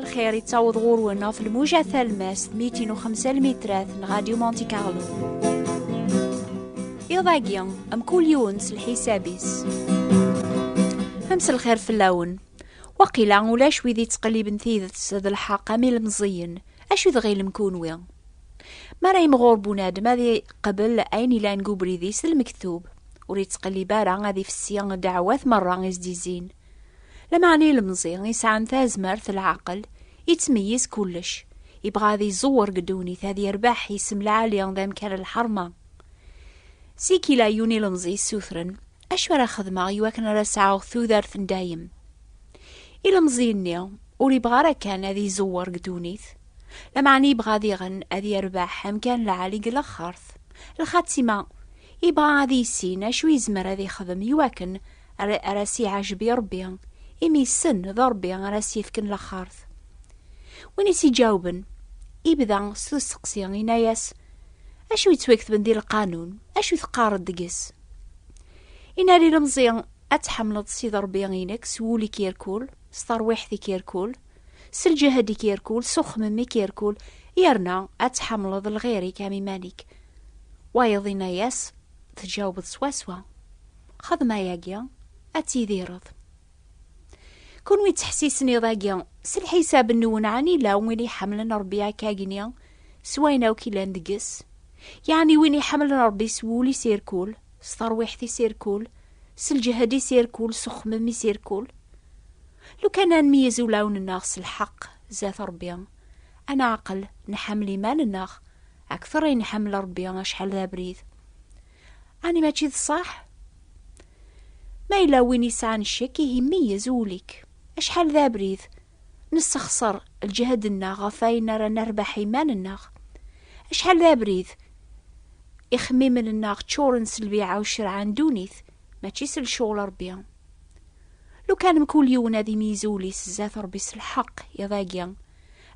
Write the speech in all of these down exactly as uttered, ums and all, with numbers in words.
Lxir yettaweḍ ɣur-wen ɣef lmuja talmast mitin u xemsa lmitrat n Radio Monte Carlo. Iḍ-agi, mkul yiwen s lḥisab-is. Mselxir fell-awen. Waqila ulac wid yettqelliben tidet d lḥeqq am ilemẓiyen. Acu tɣilem kunwi? Mi ara yimɣur bunadem ad iqbel ayen ilan deg ubrid-is d lmektub, ur yettqellib ara ad ifessi ddeɛwat merra i s-d-izzin. Lameɛna ilemẓi yesɛan tazmert, leɛqel, yettmeyyiz kullec, yebɣa ad iẓewwer deg ddunit, ad yerbeḥ isem lɛali d amkan n lḥerma. Zik ila yiwen ilemẓi yessutren: "Acu ara xedmeɣ i wakken ara sɛuɣ tudert n dayem?" Ilemẓi-nni ur yebɣi ara kan ad iẓewwer deg ddunit, lameɛna yebɣa diɣen ad yerbeḥ amkan lɛali deg laxert. Lxatima, yebɣa ad yissin acu yezmer ad ixdem i wakken ara, ara s-iɛjeb i Ṛebbi, imi yessen d Ṛebbi ara s-yefken laxert. Win i s-iǧawben, ibda s usteqsi, yenna-yas: "Acu yettwaketben di lqanun? Acu teqqareḍ deg-s?" Inna-d ilemẓi: "Ad tḥemmleḍ Sidi Ṛebbi-inek s wul-ik irkul, s terwiḥt-ik irkul, s lǧehd-ik irkul, s uxemmem-ik irkul, yerna ad tḥemmleḍ lɣir-ik am iman-ik." Wayeḍ inna-yas: "Tǧawbeḍ swaswa. Xdem ayagi, ad tidireḍ." Kunwi ttḥessisen iḍ-agi, s lḥisab-nwen, ɛni yella win iḥemmlen Ṛebbi akkagni s wayen akk illan deg-s? Yeɛni win iḥemmlen Ṛebbi s wul-is irkul, s terwiḥt-is irkul, s lǧehd-is irkul, s uxemmem-is irkul? Lukan ad nmeyyez ulawen-nneɣ s lḥeqq zdat Ṛebbi, ad neɛqel nḥemmel iman-nneɣ akteṛ i nḥemmel Ṛebbi, acḥal d abrid. Ɛni mačči d ṣṣeḥ? Ma yella win yesɛan ccek, ihi meyyez ul-ik. Acḥal d abrid nessexṣer lǧehd-nneɣ ɣef wayen ara nerbeḥ iman-nneɣ. Acḥal d abrid ixemmimen-nneɣ ččuren s lbiɛa u ccreɛ n ddunit, mačči s lecɣel Ṛebbi. Lukan mkul yiwen ad imeyyez ul-is zdat Ṛebbi s lḥeqq iḍ-agi,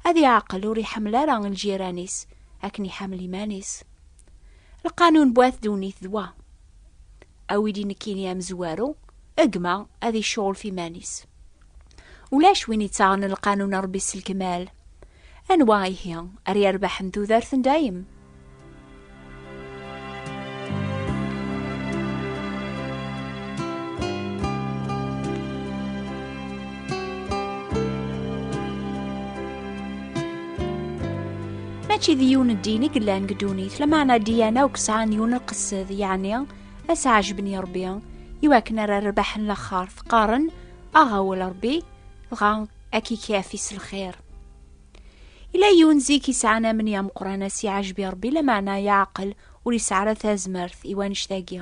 ad iɛqel ur iḥemmel ara lǧiran-is akken iḥemmel iman-is. Lqanun n wat ddunit d wa: "Awi-d i nekkini amezwaru, gma ad icɣel f iman-is." Ulac win ittaɣen lqanun n Ṛebbi s lekmal. Anwa ihi ara yerbeḥen tudert n dayem? Mačči d yiwen n ddin i yellan deg ddunit, lameɛna ddiyana akk sɛan yiwen n lqesd, yeɛni ad s-ɛejben i Ṛebbi, i wakken ara rbaḥen laxert. Qqaren: "Aɣ awal Ṛebbi, dɣa ad k-ikafi s lxir." Ila yiwen zik isɛan amni ameqqran, ad s-iɛejeb i Ṛebbi, lameɛna yeɛqel ur yesɛi ara tazmert i wannect-agi.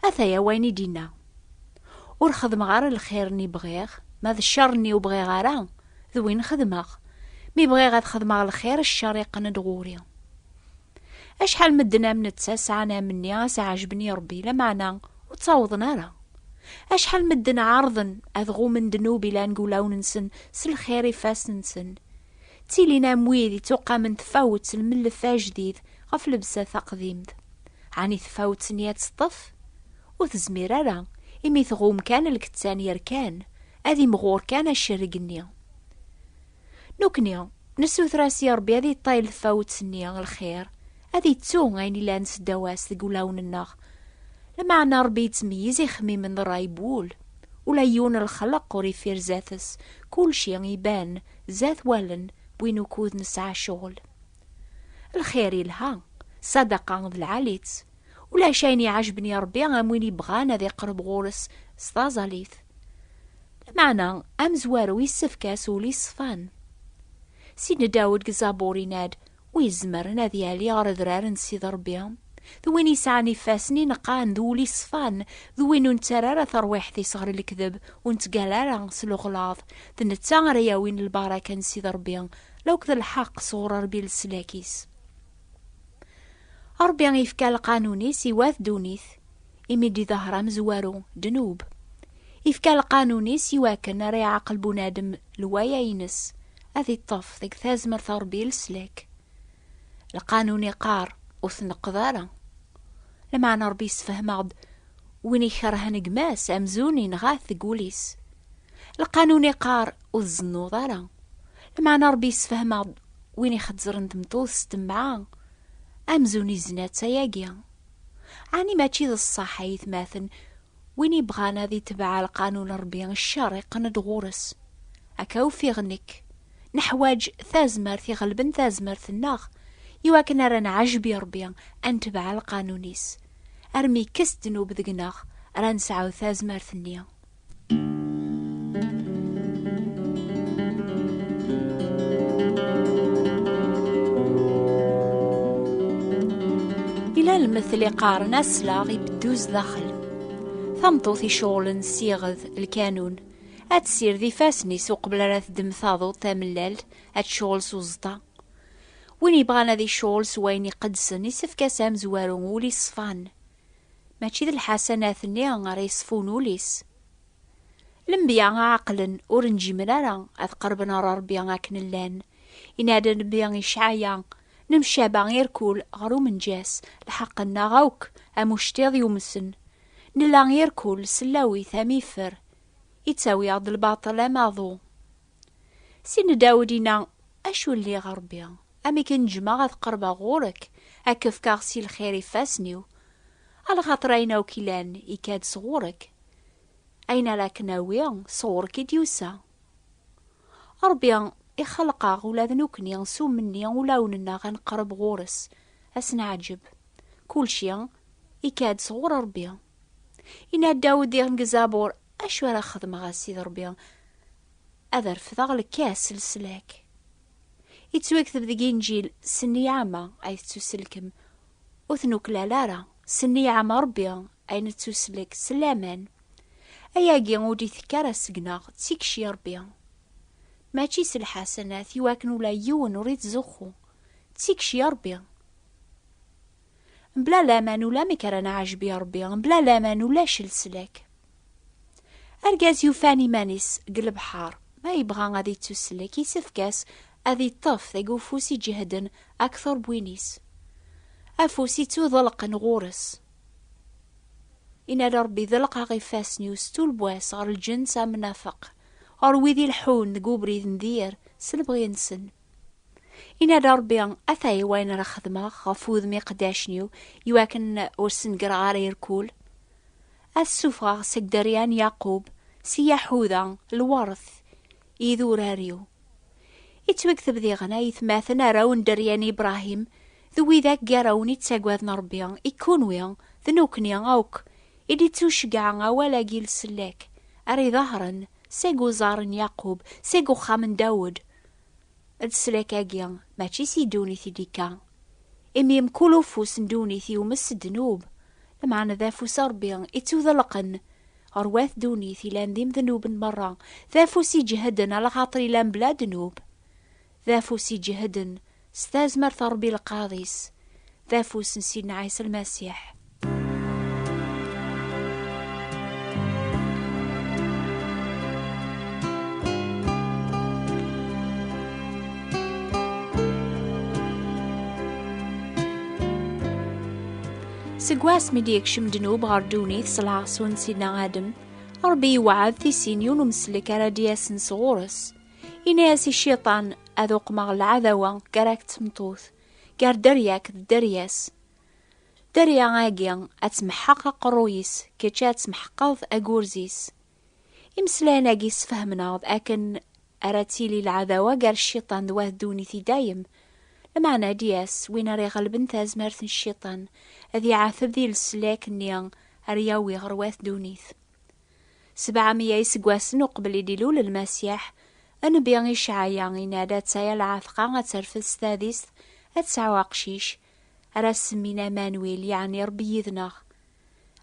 Ataya wayen i d-inna: "Ur xeddmeɣ ara lxir-nni bɣiɣ, ma d ccer-nni ur bɣiɣ ara, d win xedmeɣ. Mi bɣiɣ ad xedmeɣ lxir, ccer iqqen-d ɣur-i." Acḥal medden am netta sɛan amenni ad s-ɛejben i Ṛebbi, lameɛna ur ttawḍen ara. Acḥal medden ɛerḍen ad ɣummen ddnub ilan deg wulawen-nsen s lxir ifassen-nsen. Ttilin am wid ittuqamen tfawet n lmellef ajdid ɣef lebsa taqdimt. Ɛni tfawet-nni ad teṭṭef? Ur tezmir ara, imi tɣum kan lkettan yerkan, ad imɣur kan acerreg-nni. Nukni, nessuter-as i Ṛebbi ad iṭṭayel tfawet-nni lxir, ad ittu ayen ilan seddaw-as deg wulawen-nneɣ. Lameɛna Ṛebbi yettmeyyiz ixemmimen d ṛṛay n wul. Ula yiwen n lxelq ur ifir zdat-s, kulci iban zdat wallen n win ukud nesɛa ccɣel. Lxir ilha, ṣṣadaqa d lɛali-tt. Ulac ayen iɛejben i Ṛebbi am win ibɣan ad iqreb ɣur-s s taẓallit. Lameɛna, amezwaru yessefk-as ul iṣfan. Sidna Dawed deg Zabur yenna-d: "Wi izemren ad yali ɣer adrar n Sidi Ṛebbi? D win yesɛan ifassen ineqqan, d ul iṣfan, d win ur nettarra ara tarwiḥt-is ɣer lekdeb, ur nettgalla ara s leɣlaḍ. D netta ara yawin lbaraka n Sidi Ṛebbi, lakked lḥeqq sɣur Ṛebbi leslak-is." Ṛebbi yefka lqanun-is i wat ddunit, imi d-iḍher amezwaru ddnub. Yefka lqanun-is i wakken ara iɛaqel bunadem lwaya-ines, ad iṭṭef deg tazmert n Ṛebbi leslak. Lqanun iqqar: "Ur tneqqed ara." Lameɛna Ṛebbi yessefhem-aɣ-d: "Win ikerhen gma-s, amzun inɣa-t deg wul-is." Lqanun iqqar: "Ur tzennuḍ ara." Lameɛna Ṛebbi yessefhem-aɣ-d win ixezzren tmeṭṭut s temɛa, amzun izna-tt ayagi. Ɛni mačči d ṣṣeḥ, ay atmaten, win ibɣan ad itbeɛ lqanun n Ṛebbi, ccer iqqen-d ɣur-s? Akka ufiɣ nekk. Neḥwaǧ tazmert iɣelben tazmert-nneɣ, iwakken ara nɛejb i Ṛebbi, ad netbeɛ lqanun-is, armi yekkes ddnub deg-neɣ, ara nesɛu tazmert-nni. Ila lmetl iqqaren: aslaɣ ibeddu zdaxel. Tameṭṭut icuɣlen s iɣed, lkanun, ad tessired ifassen-is uqbel ara teddem taḍuṭ tamellalt, ad tcuɣel s uẓeṭṭa. Win yebɣan ad icuɣel s wayen iqedsen, isefk-as amezwaru ul iṣfan. Mačči d lḥasanat-nni ara yeṣfun ul-is. Lenbiya ɛeqlen, ur nǧimen ara ad qerben ɣer Ṛebbi akken llan. Yenna-d Nnbi Icɛaya: "Nemcaba irkul ɣer umenǧas, lḥeqq-nneɣ akk am uctiḍ yumsen. Nella irkul sellawit am ifer, ittawi-aɣ-d lbaṭel am aḍu." Sidna Dawed yenna: "Acu lliɣ, a Ṛebbi, amek neǧmeɣ ad qerbeɣ ɣur-k, ad k-fkeɣ si lxir ifassen-iw? Alaxaṭer ayen akk ilan ikka-d sɣur-k. Ayen ara k-nawi, sɣur-k i d-yusa." Ṛebbi ixelq-aɣ ula d nekkni s umenni ulawen-nneɣ ad nqerreb ɣur-s, ad s-neɛǧeb. Kulci ikka-d sɣur Ṛebbi. Yenna-d Dawed diɣen deg Zabur: "Acu ara xedmeɣ a Sidi Ṛebbi? Ad refdeɣ lkas n leslak." Ittwakteb deg Inǧil: "S nniɛma ay tettuselkem, ur tnuklal ara, s nniɛma Ṛebbi ay nettuslek s laman." Ayagi ur d-itekk ara seg-neɣ, d tikci Ṛebbi. Mačči s lḥasanat, iwakken ula yiwen ur ittzuxxu, d tikci Ṛebbi. Mebla laman ulamek ara nɛejb i Ṛebbi, mebla laman ulac leslak. Argaz yufan iman-is deg lebḥer, ma yebɣa ad ittuslek, isefk-as ad iṭṭef deg ufus iǧehden akter n win-is. Afus ittuḍelqen ɣur-s. Yenna-d Ṛebbi: "Ḍelqeɣ ifassen-iw s tulbwas ɣer lǧens amnafeq, ɣer wid ileḥḥun deg ubrid n dir s lebɣi-nsen." Yenna-d Ṛebbi: "Ataya wayen ara xedmeɣ ɣef wudem iqeddacen-iw, iwakken ur sengreɣ ara irkul. Ad ssufɣeɣ seg dderya n Yaqub, si Yaḥuda, lweṛt i idurar-iw." Ittwakteb diɣen: "Ay atmaten, arraw n dderya n Ibṛahim, d widak gar-awen i ttagaden Ṛebbi, i kunwi d nekkni akk i d-ittuceggɛen awal-agi n leslak, ara iḍehren seg uẓar n Yaqub, seg uxxam n Dawed." D leslak-agi mačči si ddunit i d-ikka, imi mkul ufus n ddunit yumes s ddnub, lameɛna d afus n Ṛebbi ittuḍelqen ɣer wat ddunit ilan d imednuben merra, d afus iǧehden alaxaṭer ilan bla ddnub, d afus iǧehden s tazmert n Ṛebbi lqaḍi-s, d afus n Sidna Ɛisa Lmasiḥ. Seg wasmi d-yekcem ddnub ɣer ddunit s lɛaṣu n Sidna Adem, Ṛebbi yewɛed tisin yiwen umsellek ara d-yasen sɣur-s. Yenna-yas i Cciṭan: "Ad uqmeɣ lɛadawa gar-ak d tmeṭṭut, gar dderya-k d dderya-s. Dderya-agi ad temḥeq aqerruy-is, kečč ad temḥeqeḍ agurz-is." Imeslayen-agi sfehmen-aɣ-d akken ara tili lɛadawa gar Cciṭan d wat ddunit i dayem. Lameɛna ad d-yas win ara iɣelben tazmert n Cciṭan, ad iɛateb di leslak-nni ara yawi ɣer wat ddunit. Sebɛa meyya iseggasen uqbel i d-ilul Lmasiḥ, Nnbi Icɛaya yenna-d: "Attaya lɛetqa ad terfed s tadist, ad tesɛu aqcic, ara s-semmin Amanwil, yeɛni Ṛebbi yid-neɣ."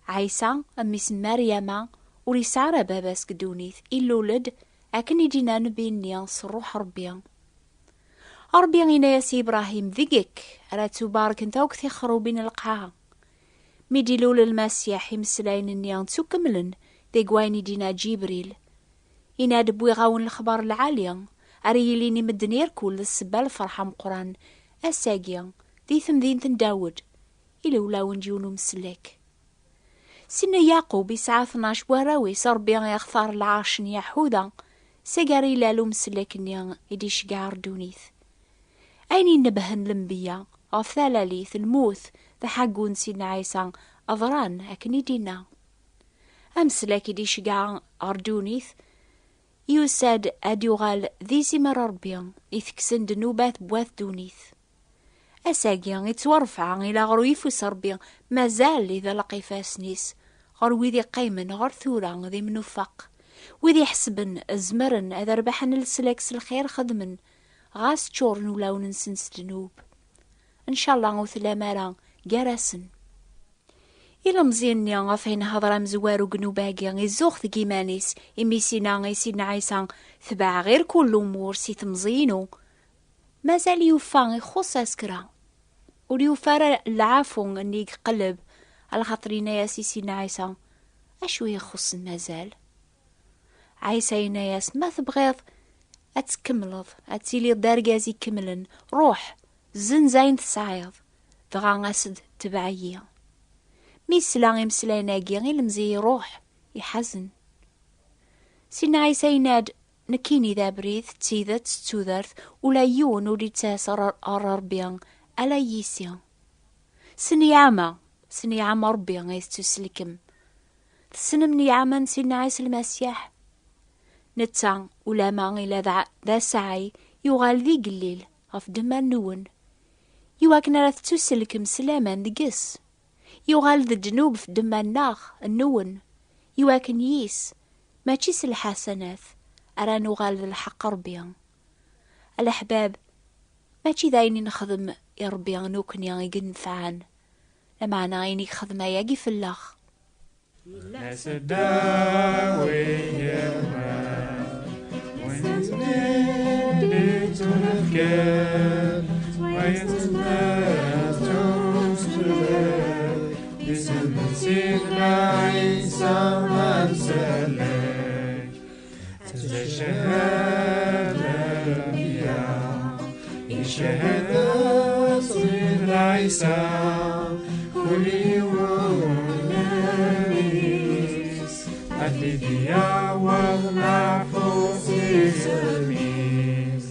Ɛisa, mmi-s n Meryama, ur yesɛi ara baba seg ddunit, illul-d akken i d-yenna nnbi-nni s Ṛṛuḥ n Ṛebbi. Ṛebbi yenna-yas i Ibṛahim: "Deg-k ara ttubarkent akk tixerrubin n lqaɛa." Mi d-ilul Lmasiḥ, imeslayen-nni ttukemmlen deg wayen i d-yenna Ǧibril. Yenna-d: "Wwiɣ-awen lexbar lɛali, ara yilin i medden irkul d ssebba n lferḥ ameqqran, ass-agi, di temdint n Dawed, ilul-awen-d yiwen umsellek." Sidna Yaqub yesɛa tnac n warraw-is, Ṛebbi ixtar lɛerc n Yaḥuda, Seg ara ilal umeslak-nni i d-iceggeɛ ɣer ddunit. Ayen inebhen lenbiya ɣef talalit, lmut, taḥaggu n Sidna Ɛisa, ḍran akken i d-inna. Ameslak i d-iceggeɛ ɣer ddunit yusa-d ad yuɣal d izimer Ṛebbi, itekksen ddnubat n wat ddunit. Ass-agi ittwarfeɛ ila ɣer uyeffus Ṛebbi, mazal iḍelleq ifassen-is ɣer wid iqqimen ɣer tura d imnufaq, wid iḥesben zemren ad rbaḥen leslak s lxir xedmen, ɣas ččuren ulawen-nsen s ddnub. Ncallah ur tellam ara gar-asen. Ilemẓi-nni ɣef ay nhedder amezwaru deg nnub-agi izuxx deg yiman-is, imi s-inna i Sidna Ɛisa: "Tbeɛ ɣir kul umur si temẓi-inu." Mazal yufa ixuṣṣ-as kra. Ur yufi ara lɛafu-nni i iqelleb, alaxaṭer yenna-yas i Sidna Ɛisa: "Acu i ixuṣṣen mazal?" Ɛisa yenna-yas: "Ma tebɣiḍ ad tkemmleḍ, ad tiliḍ d argaz ikemlen, ruḥ, zzenz ayen tesɛiḍ, dɣa as-d tbeɛ-iyi." Mi yesla imeslayen-agi, ilemẓi iruḥ, iḥazen. Sidna Ɛisa yenna-d: "Nekkini d abrid, d tidet, d tudert, ula yiwen ur d-yettas ɣer, ɣer Ṛebbi, ala yis-i." S nniɛama, s nniɛama Ṛebbi ay tettuselkem. Tessnem nniɛama n Sidna Ɛisa Lmasiḥ? Netta, ulama ila d a-, d asɛay, yuɣal d igellil ɣef ddemma-nwen, iwakken ara tettuselkem s laman deg-s. Yuɣal d ddnub f ddemma-nneɣ, nwen, iwakken yis, mačči s lḥasanat, ara nuɣal d lḥeqq Ṛebbi. A leḥbab, mačči d ayen i nexdem i Ṛebbi nukni i yenfɛen, lameɛna ayen i yexdem ayagi fell-aɣ. Yella seddaw i yemma, win d-ittunefken, wa yettnefken s uselek, isem n Sidna Ɛisa amsellek. Tella cchada n lenbiya, icehhed Sidna Ɛisa, kul yiwen iman-is, ad t-id-yaweḍ leɛfu s isem-is.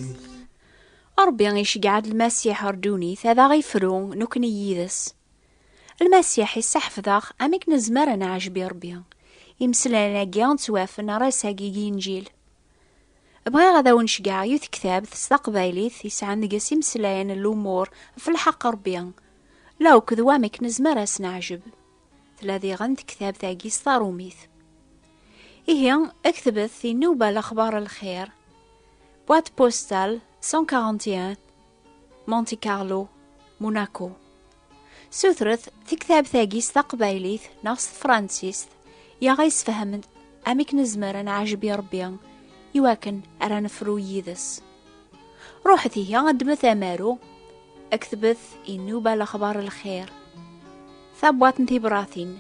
Ṛebbi iceggeɛ-d Lmasiḥ ɣer ddunit, ad aɣ-ifru, nekkni yid-s. Lmasiḥ isseḥfed-aɣ amek nezmer ad neɛjeb i Ṛebbi. Imeslayen-agi ttwafen ar ass-agi deg Inǧil. Bɣiɣ ad awen-ceggɛeɣ yiwet tektabt s taqbaylit yesɛan deg-s imeslayen n lumuṛ ɣef lḥeqq Ṛebbi, la akked wamek nezmer ad s-neɛjeb. Tella diɣen tektabt-agi s taṛumit. Ihi, ktbet i nnuba Lexbar n Lxir, boîte postale cent quarante et un, Monte Carlo, Monaco. Sutret tektabt-agi s taqbaylit neɣ s tefransist, i aɣ-isfehmen amek nezmer ad neɛjeb i Ṛebbi, iwakken ara nefru yid-s. Ruḥet ihi, ddmet amaru, ktbet i nnuba Lexbar n Lxir, tabwaṭ n tibratin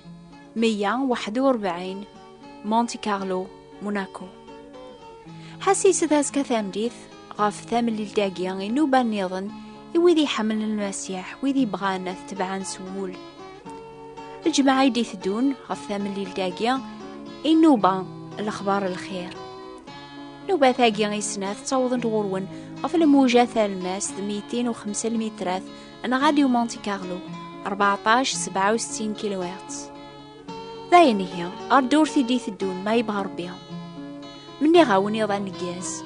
meyya u waḥed u rebɛin, Monte Carlo, Monaco. Ḥassiset azekka tameddit ɣef tamlilt-agi i nnuba nniḍen, i wid iḥemmlen Lmasiḥ, wid yebɣan ad t-tebɛen s wul. Lǧemɛa i d-iteddun ɣef tamlilt-agi i nnuba Lexbar n Lxir. Nnubat-agi i snat ttawḍent ɣur-wen ɣef lmuja talmast mitin u xemsa lmitrat n Radio Monte Carlo, rbeɛṭac sebɛa u settin kilohertz. D ayen ihi, ar ddurt i d-iteddun ma yebɣa Ṛebbi. Menniɣ-awen iḍ aneggaz.